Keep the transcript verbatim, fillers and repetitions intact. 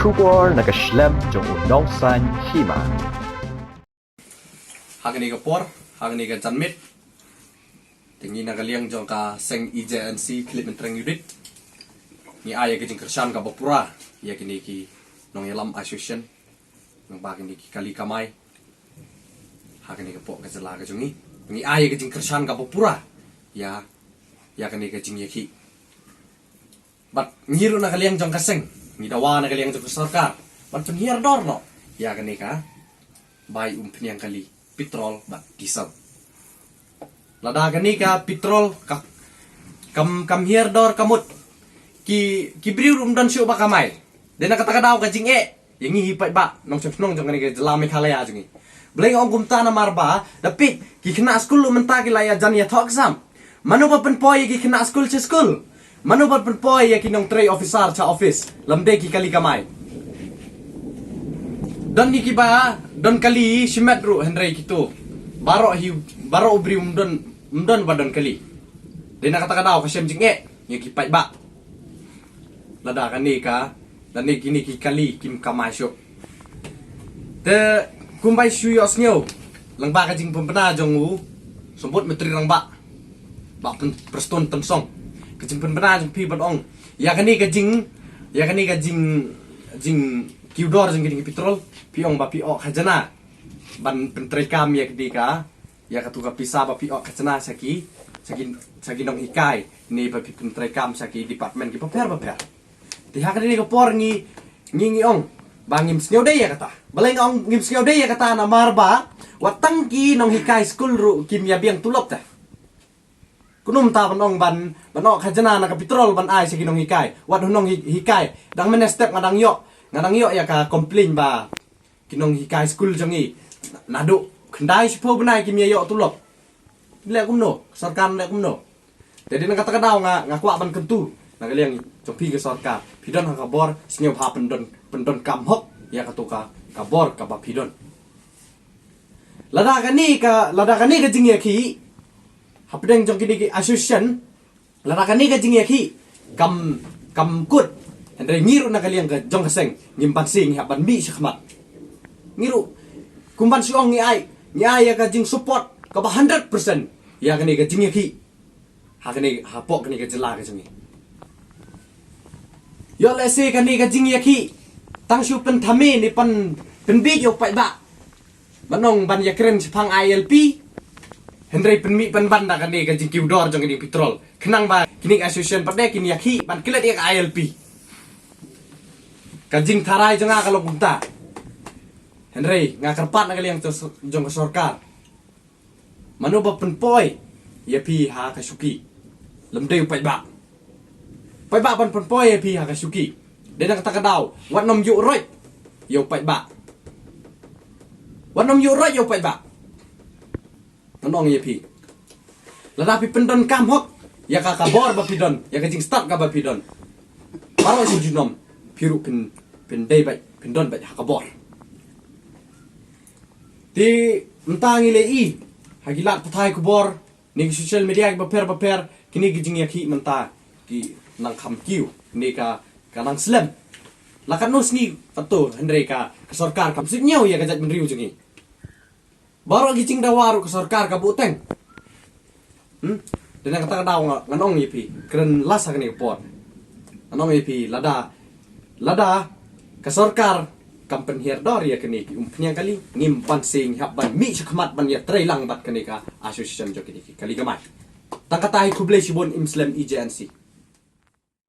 Khubor na ka shlem jong u nongsan hima. Ha kane ka por, ha kane ka janmiet, te ngi na ka liang jong ka seng E J N C Khlieh Myntreng Unit, ngi ai ïa ka jingkyrshan kaba pura ïa kine ki nongïalam association, nang ba kine ki kali kamai ha kane ka pok ka jylla ka jong ngi. Ngi ai ïa ka jingkyrshan kaba pura ïa, ïa kane ka jingïakhih. Bad ngi ruh na ka liang jong ka seng, ngi dawa na ka liang jong ka sorkar ban pynhiar dor noh ïa kane ka bai umphniang kali, petrol bad diesel. Lada kane ka petrol ka, kam, kam hiar dor ka mut, ki, ki briew ruh ym don shuh ba kamai. Dei na kata ka daw ka jingeh ïa ngi hi paidbah nongshong shnong jong kane ka jylla Meghalaya jong ngi. Balei nga ong kumta? Namar ba da peit, ki khynnah skul ruh mynta ki la ïajan ïathoh exam. Mano ba pynpoi ïa ki khynnah skul sha skul? Mano ba pynpoi ïa ki nongtrei officer sha office lymda ki kali kamai? Don hi kiba don kali shimet ruh, hynrei kito baroh hi, baroh u briew ym don, ym don ba don kali. Dei na kata ka daw ka shem jingeh ïa ki paidbah. Lada kane ka, lane kine ki kali kim kamai shuh. Te kumba shu ïohsngew lyngba ka jingpynbna jong u Symbud Myntri Rangbah, Bah Pyn-, Prestone Tynsong, ka jingpynbna jong phi ban ong ïa kane ka jing, ïa kane ka jing, jingkiew dor jong kine ki petrol, phi ong ba phi ong khajna ban pyntreikam ïa kane ka, ïa katu ka pisa ba phi ong khajna sha ki, sha ki, sha ki nonghikai ne ba phi pyntreikam sha ki department kiba pher ba pher. Te ha kane ka por ngi, ngi, ngi ong ba ngim sngewdei ïa kata. Balei nga ong ngim sngewdei ïa kata? Namar ba wat tang ki nonghikai skul ruh kim ïa biang tulop te. Kumno mynta ban ong ban, ban ong khajna na ka petrol ban ai sha ki nonghikai? Wat u nonghi-, hikai, dang mynne step nga dang ïoh, nga dang ïoh ïa ka complain ba ki nonghikai skul jong ngi naduh khyndai shiphew bnai kim ïa ïoh tulop. Leh kumno? Sorkar leh kumno? Te dei na kata ka daw nga, nga kwah ban kyntu na ka liang jong phi ka sorkar, phi don ha ka bor, sngewbha pyndon, pyndonkam hok ïa katu ka, ka bor kaba phi don. Lada kane ka, lada kane ka jingïakhih hapdeng jong kine ki association, lada kane ka jingïakhih kam, kam kut, hynrei ngi ruh na ka liang ka jong ka seng ngim banse, ngi hap ban mih shakhmat. Ngi ruh, kum ban shu ong, ngi ai, ngi ai ïa ka jingsupport kaba hundred percent ïa kane ka jingïakhih ha kane, hapoh kane ka jylla ka jong ngi. Ïoh lehse kane ka jingïakhih tang shu pynthame ne pyn, pynbiej ïa u paidbah ban ong ban ïakren shaphang I L P, hynrei pynmih pynban da kane ka jingkiew dor jong kane ka petrol, khnang ba kine ki association pat de kin ïakhih ban klet ïa ka I L P. Ka jingtharai jong nga ka long kumta. Hynrei nga kyrpad na ka liang jong, jong ka sorkar, mano ba pynpoi ïa phi ha ka shuki lymda u paidbah? Paidbah ban pynpoi ïa phi ha ka shuki. Dei na kata ka daw wat nym ïuh roit ïa u paidbah. Wat nym ïuh roit ïa u paidbah. Ngan ong ïa phi, lada phi pyndonkam hok ïa ka, ka bor ba phi don, ïa ka jingstad kaba phi don, baroh shi junom phi ruh pyn, pyndei beit, pyndon beit ha ka bor. Te mynta ngi la ïohi ha ki lad pathai khubor ne ki social media kiba pher ba pher, kine ki jingïakhih mynta ki nang kham kiew ne ka, ka nang slem. La katno sngi pat to hynrei ka, ka sorkar kam sngewthuh ïa ka jaitbynriew jong ngi. Baroh ki jingdawa ruh ka sorkar ka buhteng. Hmm? Dei na kata ka daw nga, ngan ong ïa phi, kren last ha kane ka por, ngan ong ïa phi, lada, lada ka sorkar kam pynhiar dor ïa kine ki umphniang kali, ngim banse, ngi hap ban mih shakhmat ban ïatreilang bad kane ka association jong kine ki kali kamai. Tang kata hi, khublei shibun, im slem, E J N C.